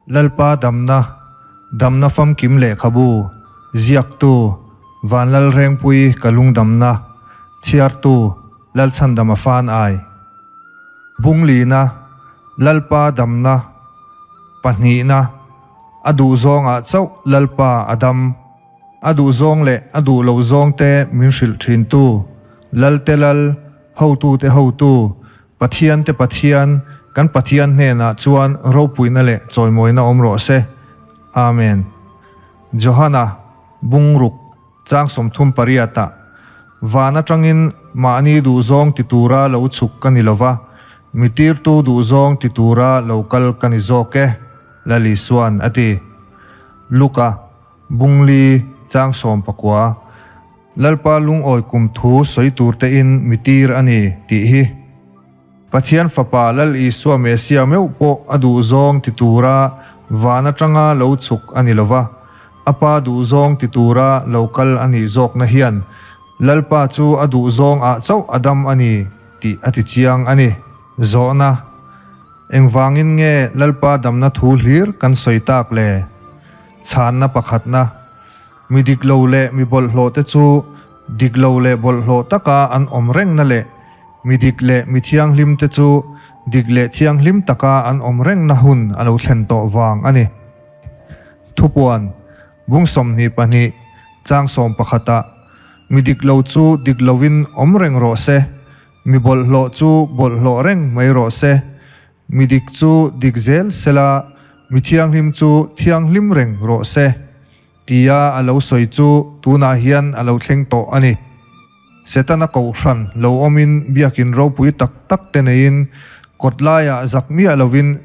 Lalpa damna, damna famkim lehkhabu, ziaktu, Vanlalrengpui ka lungdamna, chhiartu, Lalchhandama fan ai. Bunglina, Lalpa damna, pahnihna, a duhzawngah chauh Lalpa a dam. A duhzawng leh a duh loh zawngte min hrilh thintu, Lalte Lal, Hotute Hotu, Pathiante Pathian, kan Pathian hnenah chuan ropuina leh chawimawina awm rawh se. Amen. Johana, Bungruk, chang 38 ah, Van atangin mahni duhzawng ti tura lo chhuk ka ni lova, mi tirtu duhzawng ti tura lo kal ka ni zawk e, Lal Isuan a ti. Luka, Bungli, chang 19, Lalpa lungawi kum thu sawi tur tein mi tir a ni, tih hi. Pathian Fapa Lal Isua Mesia meuh pawh a duhzawng ti tura van atanga lo chhuk a ni lova, a Pa duhzawng ti tura lo kal a nih zawkna hian Lalpa chu a duhzawng ah chauh a dam a ni tih a ti chiang a ni. Zawhna, Engvangin nge Lalpa damna thu hlir kan sawi tak le? Chhanna pakhatna, Mi dik lo leh mi bawlhhlawh te chu dik lo leh bawlhhlawh taka an awm rengna leh mi dik leh mi thianghlim te chu dik leh thianghlim taka an awm rengna hun a lo thlen tawh vang a ni. Thupuan, Bung 22, chang 11 ah, Mi dik lo chu dik lovin awm reng rawh se, mi bawlhhlawh chu bawlhhlawh reng mai rawh se, Mi dik chu dik zel sela, mi thianghlim chu thianghlim reng rawh se, tia a lo sawi chu tunah hian a lo thleng tawh a ni. Setana kohhran lo awmin biakin ropui tak tak te neiin kawt laiah zak miah lovin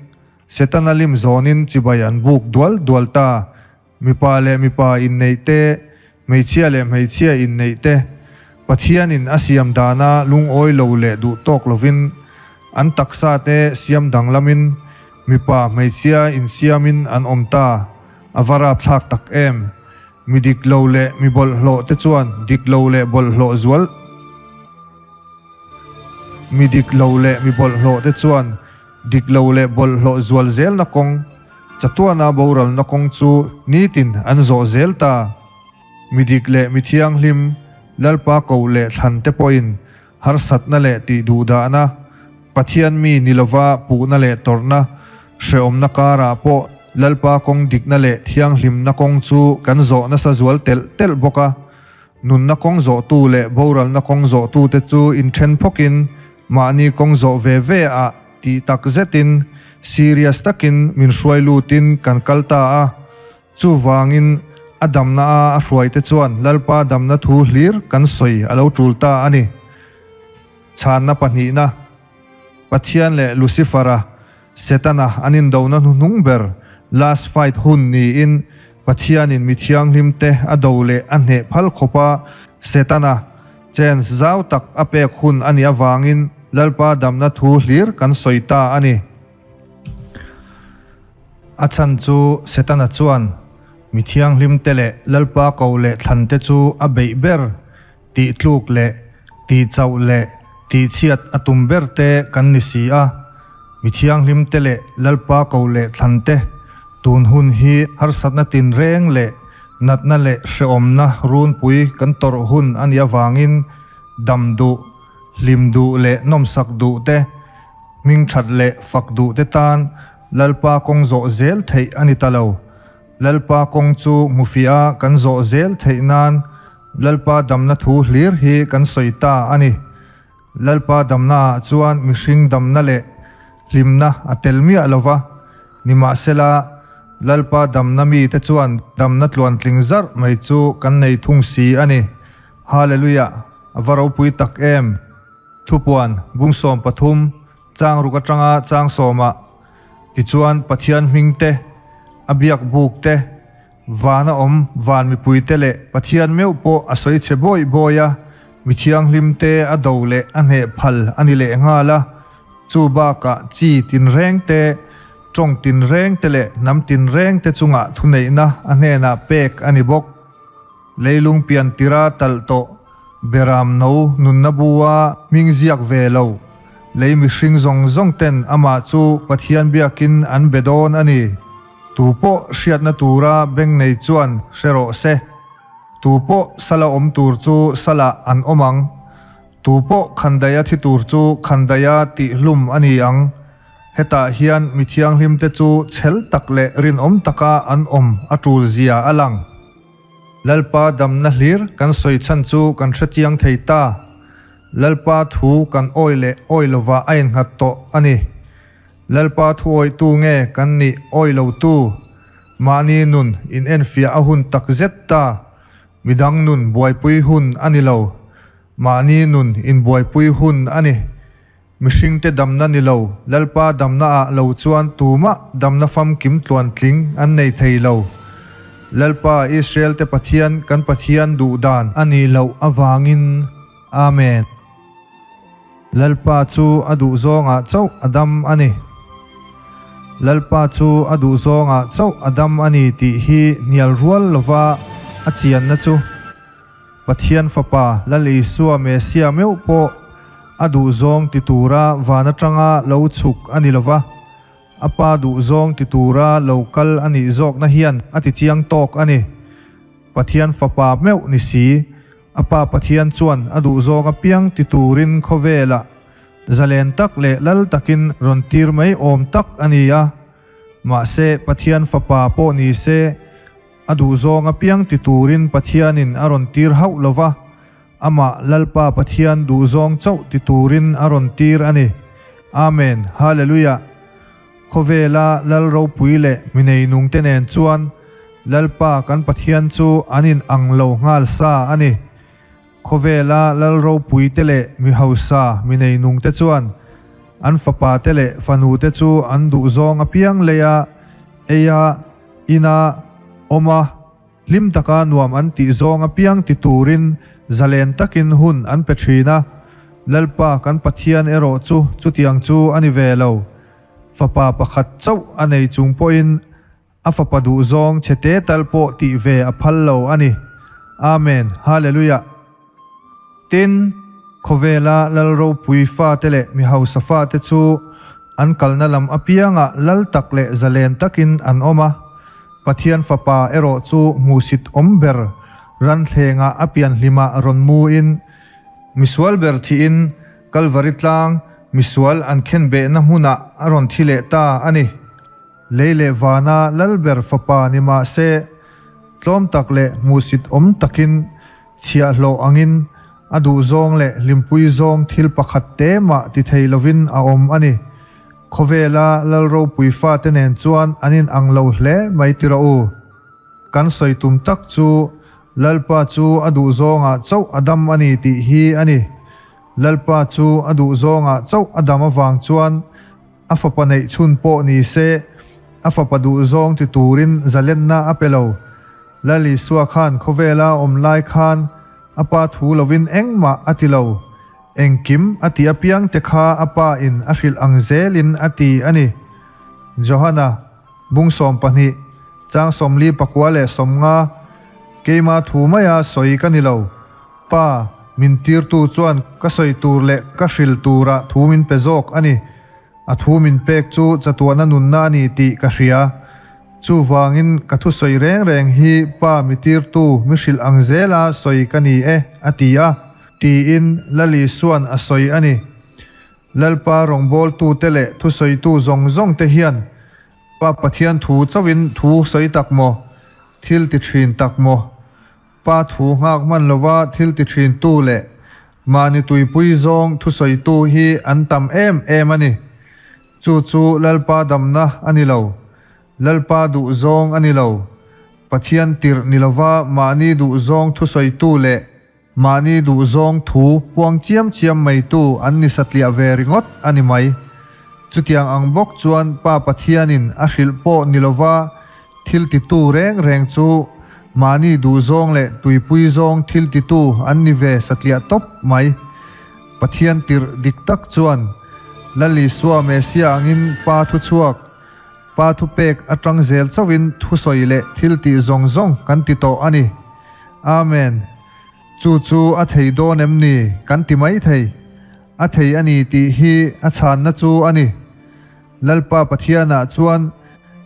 Setana lim zawnin chibai an buk dual dual ta. Mipa leh mipa inneih te, hmeichhia leh hmeichhia inneih te, Pathianin a siam dana lungawi lo leh duh tawk lovin an taksa te siam danglamin mipa hmeichhia insiamin an awm ta, a va rapthlak tak em! Mi dik lo leh mi bawlhhlawh te chuan dik lo leh bawlhhlawh zual Mi dik lo leh mi bawlhhlawh te chuan Dik lo leh bawlhhlawh zual zelna kawng, chatuana boralna kawng chu nitin an zawh zel ta. Mi dik leh mi thianghlim, Lalpa koh leh thlan te pawhin harsatna leh tihduhdahna, Pathian mi ni lova puhna leh tawrhna, hrehawmna karah pawh Lalpa kawng dikna leh thianghlimna kawng chu kan zawh nasa zual telh telh bawk a. Nunna kawng zawhtu leh boralna kawng zawhtute chu inthen phawkin mahni kawng zawh ve ve ah tih tak zetin serious takin min hruai lutin kan kal ta a. Chuvangin a damna a a hruaite chuan Lalpa damna thu hlir kan sawi a lo tul ta a ni. Chhanna pahnihna, Pathian leh Lucifer-a Setana an indona hnuhnung ber, last fight, hun niin Pathianin mi thianghlimte a do leh a hneh phal khawpa Setana chance zau tak a pek hun a nih avangin Lalpa damna thu hlir kan sawi ta a ni. A chhan chu Setana chuan mi thianghlimte leh Lalpa ko leh thlante chu a beih ber Tih tluk leh tih chauh leh tih chhiat a tum ber te kan ni si a, mi thianghlim te leh Lalpa ko leh thlan te tun hun hi harsatna tinreng leh natna leh hrehawmna runpui kan tawrh hun a nih avangin dam duh, hlim duh leh nawmsak duh te, hmingthat leh fak duh te tan Lalpa kawng zawh zel theih a ni ta lo. Lalpa kawng chu hmufiah a kan zawh zel theih nan Lalpa damna thu hlir hi kan sawi ta a ni. Lalpa damna ah chuan mihring damna leh hlimna a tel miah lo va, nimahsela Lalpa damna mite chuan damna tluantling zarh mai chu kan nei thung si a ni. Hallelujah! A va ropui tak em! Thupuan, Bung 13, chang ruk atanga chang sawmah tichuan Pathian hming te, a biak buk te, Vana awm van mipuite leh Pathian meuh pawh a sawi chhe bawih bawih a, mi thianghlimte a do leh a hneh phal a ni leh nghal a. Chu bakah chi tinreng te, tawng tinreng te leh hnam tinreng te chungah thuneihna a hnenah pek a ni bawk. Leilung pian tira talh tawh Beram no nunna bua hming ziak ve lo, lei mihring zawng zawng ten amah chu Pathian biakin an be dawn a ni. Tu pawh hriatna tura beng nei chuan hre rawh se. Tu pawh sala awm tur chu salah an awm ang. Tu pawh khandaia thi tur chu khandaia tihhlum a ni ang. Hetah hian mi thianghlimte chu chhel tak leh rinawm taka an awm a tul zia a lang. Lalpa damna hlir kan sawi chhan chu kan hre chiang thei ta. Lalpa thu kan awi leh awi lovah a innghat tawh a ni. Lalpa thu awitu nge kan nih awi lotu? Mahni nun in enfiah a hun tak zet ta. Midang nun buaipui hun a ni lo. Mahni nun inbuaipui hun a ni. Mihringte damna ni lo, Lalpa damna ah lo chuan tumah damna famkim tluantling an nei thei lo. Lalpa Israel-te Pathian kan Pathian duh dan a nih loh avangin. Amen. Lalpa chu a duh zawngah chauh a dam a ni. Lalpa chu a duh zawngah chauh a dam a ni tih hi hnial rual lova a chianna chu. Pathian Fapa Lal Isua Mesia meuh pawh a duhzawng ti tura van atanga lo chhuk a ni lova, a Pa duhzawng ti tura lo kal a nih zawkna hian a ti chiang tawk a ni. Pathian Fapa meuh ni si, a Pa Pathian chuan a duhzawng apiang ti turin khawvelah zalen tak leh lal takin rawn tir mai awm tak a ni a. Mahse, Pathian Fapa pawh ni se, A duhzawng apiang ti turin Pathianin a rawn tir hauh lo va, amah Lalpa Pathian duhzawng chauh ti turin a rawn tir a ni. Amen. Hallelujah! Khawvela Lal ropui leh mi neinungte nen chuan Lalpa kan Pathian chu an in ang lo nghal sa a ni. Khawvela Lal ropuite leh mi hausa mi neinungte chuan an fapate leh fanute chu an duhzawng apiang leia eia Ina awm a, hlim taka nuam an tih zawng apiang ti turin zalen takin hun an pe thin a. Lalpa kan Pathian erawh chu chutiang chu a ni ve lo. Fapa pakhat chauh a nei chung pawhin a fapa duhzawng chhe te tal pawh tih ve a phal lo a ni. Amen. Hallelujah. Tin, khawvela lal ropui fate leh mi hausa fate chu an kalna lam apiangah lal tak leh zalen takin an awm a. Pathian Fapa erawh chu hmuhsit awm ber ranthlengah a pianhlimah rawn muin, misual ber thiin Kalvari tlang misual an khenbehna hmunah a rawn thi leh ta a ni. Lei leh vana lal ber Fapa ni mah se, tlawm tak leh hmuhsit awm takin Chhiahhlawh angin a duhzawng leh hlimpui zawng thil pakhat te mah ti thei lovin a awm a ni. Khawvela Lal ropui fate nen chuan an in ang lo hle mai ti rawh u. Kan sawi tum tak chu Lalpa chu a duhzawngah chauh a dam a ni tih hi a ni. Lalpa chu a duhzawngah chauh a dam avang chuan a fapa neih chhun pawh ni se a fapa duhzawng ti turin zalenna a pe lo. Lal Isua khan khawvela awm lai khan a pa thu lovin engmah a ti lo. Engkim a ti apiang te kha a pa in a hrilh ang zelin a ti a ni. Johana, Bung 12, Chang 44 leh 50, Keima thu maia sawi ka ni lo. Pa, min tirtu chuan ka sawi tur leh ka hril tura thu min pe zawk a ni. A thu min pek chu chatuahna nunna a ni tih ka hria. Chuvangin ka thusawi reng reng hi Pa mi tirtu mi hrilh ang zela sawi ka ni e, a ti a, tiin Lal Isua'n a sawi a ni. Lalpa rawngbawltute leh thusawitu zawng zawngte hian Pa Pathian thu chauhin thu sawi tak maw, thil ti thin tak maw? Pa thu nghak hman lova thil ti thintu leh mahni tuipui zawng thusawitu hi an tam em em a ni. Chu chu Lalpa damna a ni lo. Lalpa duh zawng a ni lo. Pathian tirh ni lova mahni duh zawng thusawitu leh mahni duh zawng thu puang chiam chiam maitu an ni satliah ve ringawt a ni mai. Chutiang ang bawk chuan Pa Pathianin a hrilh pawh ni lova Thil titu reng reng chu mahni duhzawng leh tuipui zawng thil titu an ni ve satliah tawp mai. Pathian tirh dik tak chuan Lal Isua Mesia angin Pa thuchhuak, Pa thupek atang zel chauhin thusawi leh thil tih zawng zawng kan ti tawh a ni. Amen. Chu chu a thei dawn em ni kan ti mai thei. A thei a ni tih hi a chhanna chu a ni. Lalpa Pathianah chuan.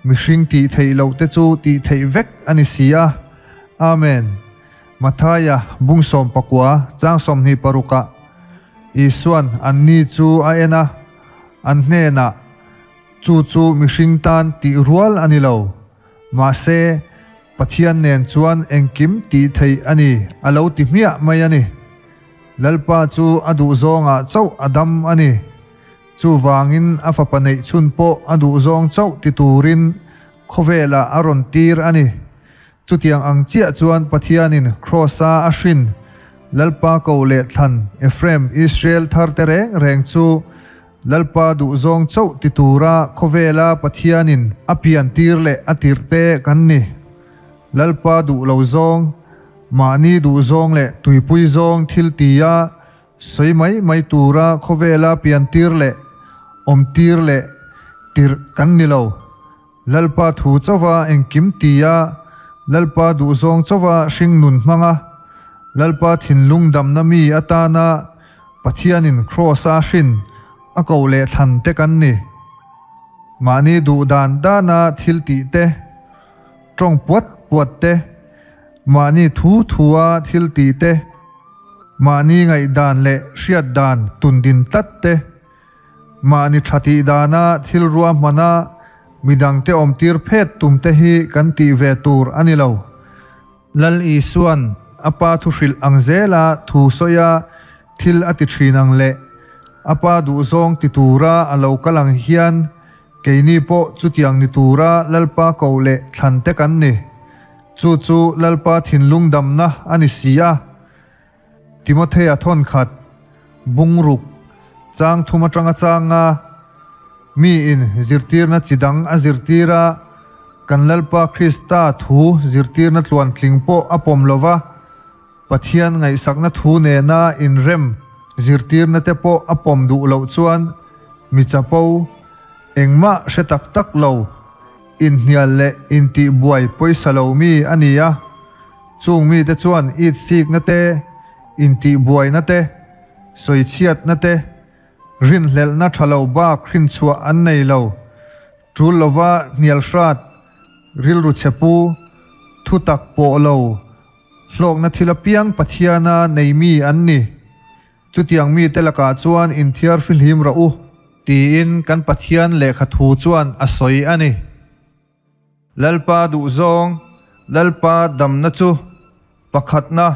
Mihring tih theih loh te chu tih theih vek a ni si a. Amen. Mathaia bung 19 chang 26 ah Isuan anni chu a en a, an hnenah, Chu chu mihring tan tih rual a ni lo. Mahse, Pathian nen chuan engkim tih theih a ni, a lo ti hmiah mai a ni. Lalpa chu a duhzawngah chauh a dam a ni. Chuvangin a fapa neih chhun pawh a duhzawng chauh ti turin khawvelah a rawn tir a ni. Chutiang ang chiah chuan Pathianin Kraws-a a hrin Lalpa ko leh thlan Ephraim Israel tharte reng reng chu Lalpa duhzawng chauh ti tura khawvela Pathianin a pian tir leh a tirhte kan ni. Lalpa duh lo zawng, mahni duhzawng leh tuipui zawng thil tia sawi mai mai tura khawvela pian tir leh awm tir leh tirh kan ni lo. Lalpa thu chauva engkim tia, Lalpa duhzawng chauva hringnun hmanga, Lalpa thinlung damna mi atana Pathianin Kraws-a hrin a koh leh thlan te kan ni. Mahni duh dan dana thil tih te, tawng puat puat te, mahni thu thua thil tih te, mahni ngaihdan leh hriat dan tundin tlat te, Mahni tha tih dana thil ruahmana midangte awmtir phet tum te hi kan tih ve tur a ni lo. Lal Isua'n a Pa thu hrilh ang zela thu sawia thil a ti thin ang leh a Pa duhzawng ti tura a lo kal ang hian keini pawh chutiang ni tura Lalpa koh leh thlan te kan ni. Chu chu Lalpa thinlung damna a ni si a. Timothea thawn khat, bungruk, chang thum atanga changa miin zirtirna chi dang a zirtir a, kan Lalpa Krista thu zirtirna tluantling pawh a pawm lo va, Pathian ngaihsakna thu nena inrem zirtirna te pawh a pawm duh loh chuan mi chapo, engmah hre tak tak lo, inhnial leh intihbuai pawisa lo mi a ni a. Chung mite chuan itsikna te, intihbuaina te, sawichhiatna te, rinhlelhna tha lo bak hrinchhuah an nei lo. Tul lova hnial hrat, rilru chhe pu, thutak pawh lo, hlawkna thil apiang Pathiana nei mi an ni. Chutiang mite lakah chuan inthiar fihlim rawh u. Tiin kan Pathian lehkha thu chuan a sawi a ni. Lalpa duhzawng, Lalpa damna chu pakhatna,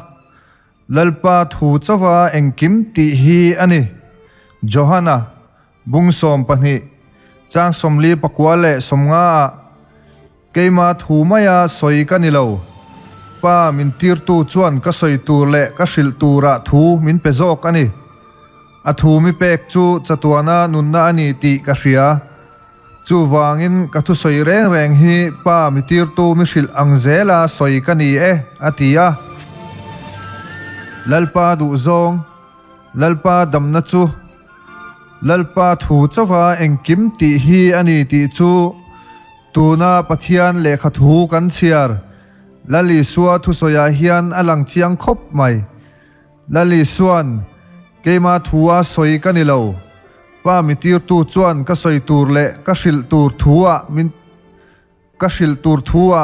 Lalpa thu chauha engkim tih hi a ni. Johana, bung 12, chang 49 leh 50 ah, Keima thu maia sawi ka ni lo, Pa min tirtu chuan ka sawi tur leh ka hrilh turah thu min pe zawk a ni. A thu mi pek chu chatuana nunna a ni tih ka hria. Chuvangin ka thusawi reng reng hi Pa mi tirtu mi hrilh ang zela sawi ka ni e, a ti a. Lalpa duhzawng, Lalpa damna chu Lalpa thu chauha engkim tih hi a ni tih chu tuna Pathian lehkha thu kan chhiar Lal Isua thusawiah hian a lang chiang khawp mai. Lal Isua'n, Keima thua sawi ka ni lo. Pa mi tirtu chuan ka sawi tur leh ka hrilh tur thua min ka hrilh tur thua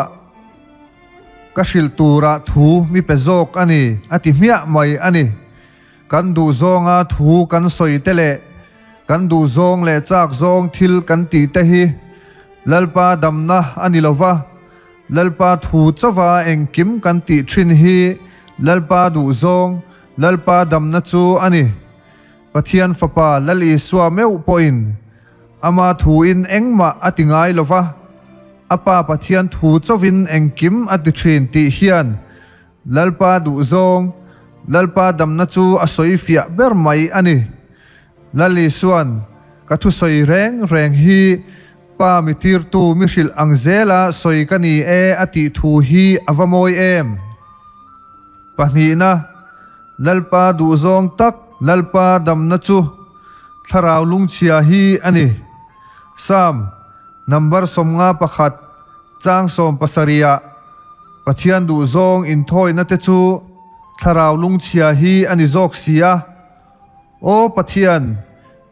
ka hrilh tura thu mi pe zawk a ni, a ti hmiah mai a ni. Kan duhzawnga thu kan sawi te leh kan duhzawng leh chak zawng thil kan tih te hi Lalpa damna a ni lo va. Lalpa thu chauha engkim kan tih thin hi Lalpa duhzawng, Lalpa damna chu a ni. Pathian Fapa Lal Isua meuh pawhin Ama thuin engmah a ti ngai lo va, A Pa Pathian thu chauhin engkim a ti thin tih hian Lalpa duhzawng, Lalpa damna chu a sawi fiah ber mai a ni. Lal Isua'n, Ka thusawi reng reng hi Pa mi tirtu mi hrilh ang zela sawi ka ni e a tih thu hi a va mawi em? Pahnihna, Lalpa duhzawng tak Lalpa damna chu thlarau lungchhia hi a ni. Psalm number 51 chang 17 ah Pathian duhzawng inthawina te chu thlarau lungchhia hi a ni zawk si a. Aw Pathian,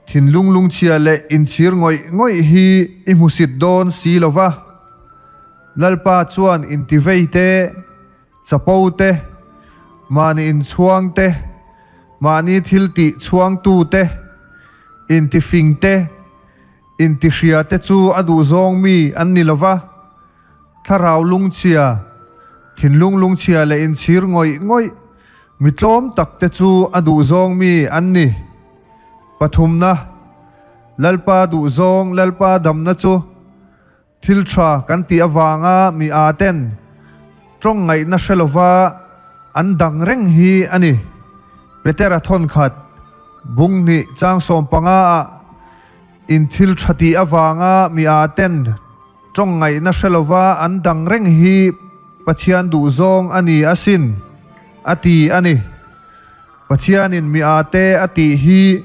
thinlung lungchhia leh inchhir ngawih ngawih hi i hmusit dawn si lo va. Lalpa chuan intivei te, chapo te, mahni inchhuang te, mahni thil tih chhuangtu te, intifing te, intihria te chu a duhzawng mi an ni lo va. Thlarau lungchhia, thinlung lungchhia leh inchhir ngawih ngawih mi tlawm tak te chu a duhzawng mi an ni. Pathumna, Lalpa duhzawng, Lalpa damna chu thil tha kan tih avanga mi aa ten tawng ngaihna hre lova an dang reng hi a ni. Petera thawnkhat, Bunghnih chang 15 ah in thil tha tih avanga mi aa ten Tawng ngaihna hre lova an dang reng hi Pathian duhzawng a ni asin, a ti a ni. Pathianin mi ate a tih hi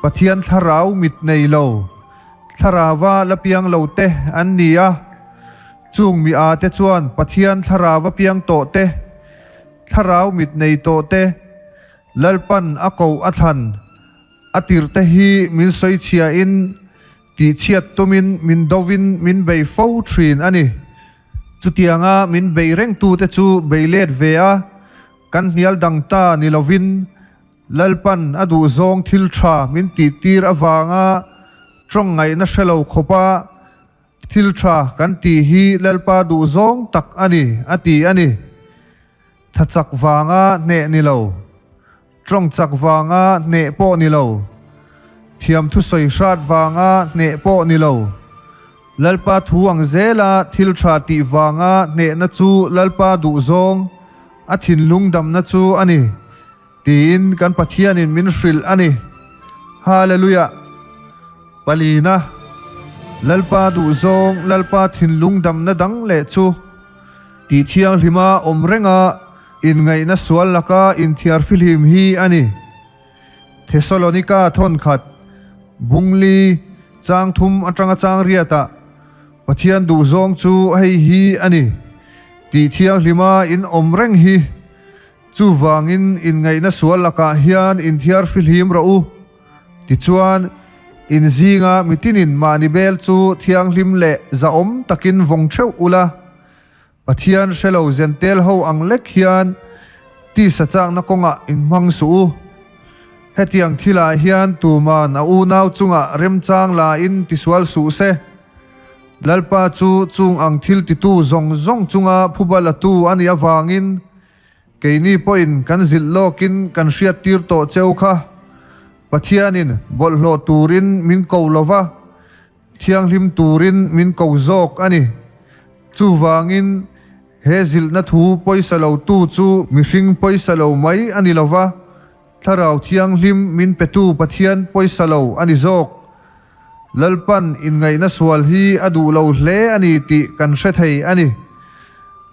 Pathian thlarau mit nei lo, thlarava la piang lo te an ni a. Chung mi ate chuan Pathian thlarava piang tawh te, thlarau mit nei tawh te, Lalpan a koh a thlan a tirh te hi min sawichhiain Tihchhiat tumin min dovin min bei fo thin a ni. Chutianga min bei rengtute chu bei let ve a, kan hnial dang ta ni lovin Lalpan a duhzawng thil tha min tihtir avanga tawng ngaihna hre lo khawpa thil tha kan tih hi Lalpa duhzawng tak a ni, a ti a ni. Tha chak vanga hneh ni lo. Tawng chak vanga hneh pawh ni lo, thiam thusawi hrat vanga hneh pawh ni lo, Lalpa thu ang zela thil tha tih vanga hnehna chu Lalpa duhzawng, a thinlung damna chu a ni, tiin kan Pathianin min hrilh a ni. Hallelujah! Palina, Lalpa duhzawng, Lalpa thinlung damna dang leh chu tih thianghlima awm renga Inngaihna sual laka inthiar fihlim hi a ni. Thesalonika thawnkhat, Bungli, chang thum atanga chang riatah, Pathian duhzawng chu hei hi a ni, tih thianghlima in awm reng hi. Chuvangin inngaihna sual lakah hian inthiar fihlim rawh u. Tichuan, in zinga mitinin mahni bel chu thianghlim leh zahawm takin vawng theuh ula, Pathian hre lo zentel ho ang lek hian tisa chakna kawngah inhmang suh u. Hetiang thilah hian tuman a unau chungah remchang lain tisual suh se. Lalpa chu chung ang thil titu zawng zawng chunga phuba latu a nih avangin keini pawhin kan zilh lawkin kan hriattir tawh cheu kha. Pathianin bawlhhlawh turin min ko lova, Thianghlim turin min ko zawk a ni. Chuvangin, he zilhna thu pawisa lotu chu mihring pawisa lo mai a ni lo va, Thlarau Thianghlim min petu Pathian pawisa lo a ni zawk. Lalpan inngaihna sual hi a duh lo hle a ni tih kan hre thei a ni.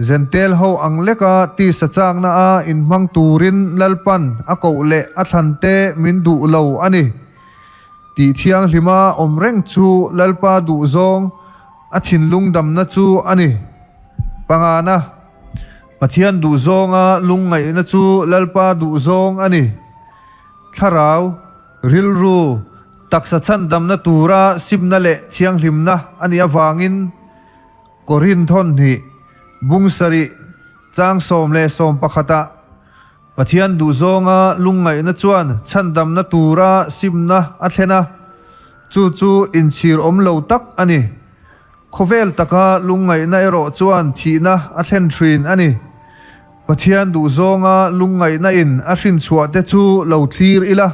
Zentel ho ang leka tisa chakna a inhmang turin Lalpan a koh leh a thlante min duh lo a ni. Tih thianghlima awm reng chu Lalpa duhzawng, a thinlung damna chu a ni. Pangana, Pathian duhzawnga lungngaihna chu Lalpa duhzawng a ni. Thlarau, rilru, taksa chhandamna tura simna leh thianghlimna a nih avangin, Korinth hnih, bung sarih, chang 11 ah, Pathian duhzawnga lungngaihna chuan chhandamna tura simna a thlen a, chu chu inchhir awm lo tak a ni. Khawvel taka lungngaihna erawh chuan thihna a thlen thin a ni. Pathian duhzawnga lungngaihna in a hrinchhuah te chu lo thlir ila,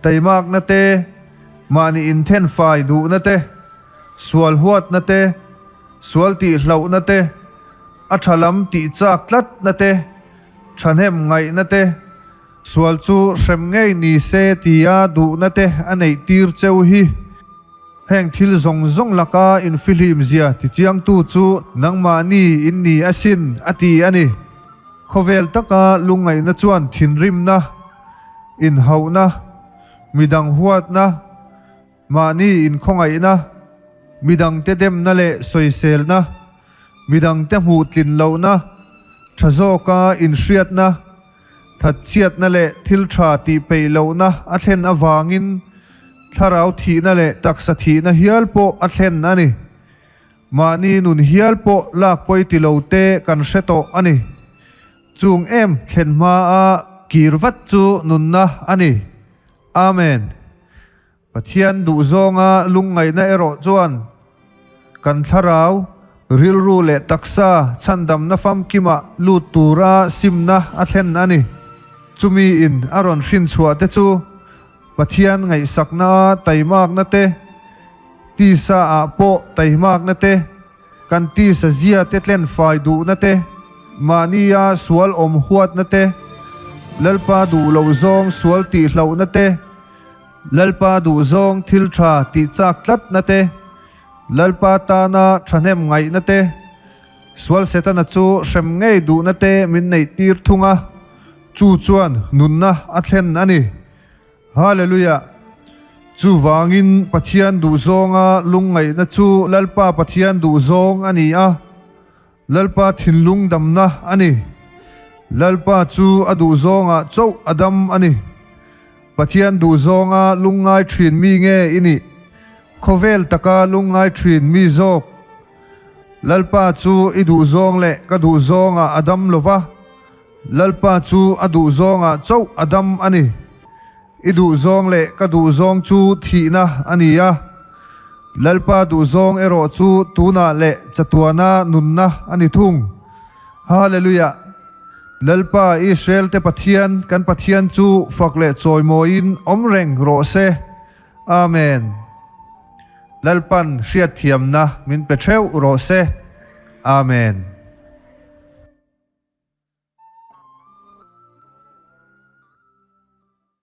taimakna te, mahni inthenfai duhna te, sual huatna te, sual tihhlauhna te, a tha lam tihchak tlatna te, Thahnem ngaihna te, sual chu hrem ngei ni se tia duhna te a neih tir cheu hi. Heng thil zawng zawng laka infihlim zia tichiangtu chu nangmahni in ni asin a ti a ni. Khawvel taka lungngaihna chuan thinrimna, inhauhna, midang huatna, Mahni inkhawngaihna, midangte demna leh sawiselna, midangte hmuh tlin lohna, tha zawka inhriatna, thatchhiatna leh thil tha tih peih lohna a thlen avangin thlarau thihna leh taksa thihna hial pawh a thlen a ni. Mahni nun hial pawh lak pawi ti lo te kan hre tawh a ni. Chung em thlen hma a kir vat chu nunna a ni. Amen. Pathian duhzawnga lungngaihna erawh chuan kan thlarau, rilru leh taksa chhandamna famkimah lut tura simna a thlen a ni. Chumi in a rawn hrinchhuah te chu Pathian ngaihsakna taimakna te, tisa ah pawh taimakna te, kan tisa zia te tlenfai duhna te, mahnia sual awm huatna te, Lalpa duh loh zawng sual tihlohna te, Lalpa duhzawng thil tha tih chak tlatna te, Lalpa tana thahnem ngaihna te, sual Setana chu hrem ngei duhna te min neih tir thung a, chu chuan nunna a thlen a ni. Hallelujah! Chuvangin Pathian duhzawnga lungngaihna chu Lalpa Pathian duhzawng a ni a. Lalpa thinlung damna a ni. Lalpa chu a duhzawngah chauh a dam a ni. Pathian duhzawnga lungngai thin mi nge i nih? Khawvel taka lungngai thin mi zawk? Lalpa chu i duhzawng leh ka duhzawngah a dam lo va, Lalpa chu a duhzawngah chauh a dam a ni. I duhzawng leh ka duhzawng chu thihna a ni a, Lalpa duhzawng erawh chu tunah leh chatuana nunna a ni thung. Hallelujah! Lalpa Israel-te Pathian, kan Pathian chu fak leh chawimawiin awm reng rawh se. Amen. Lalpan hriatthiamna min pe theuh rawh se. Amen.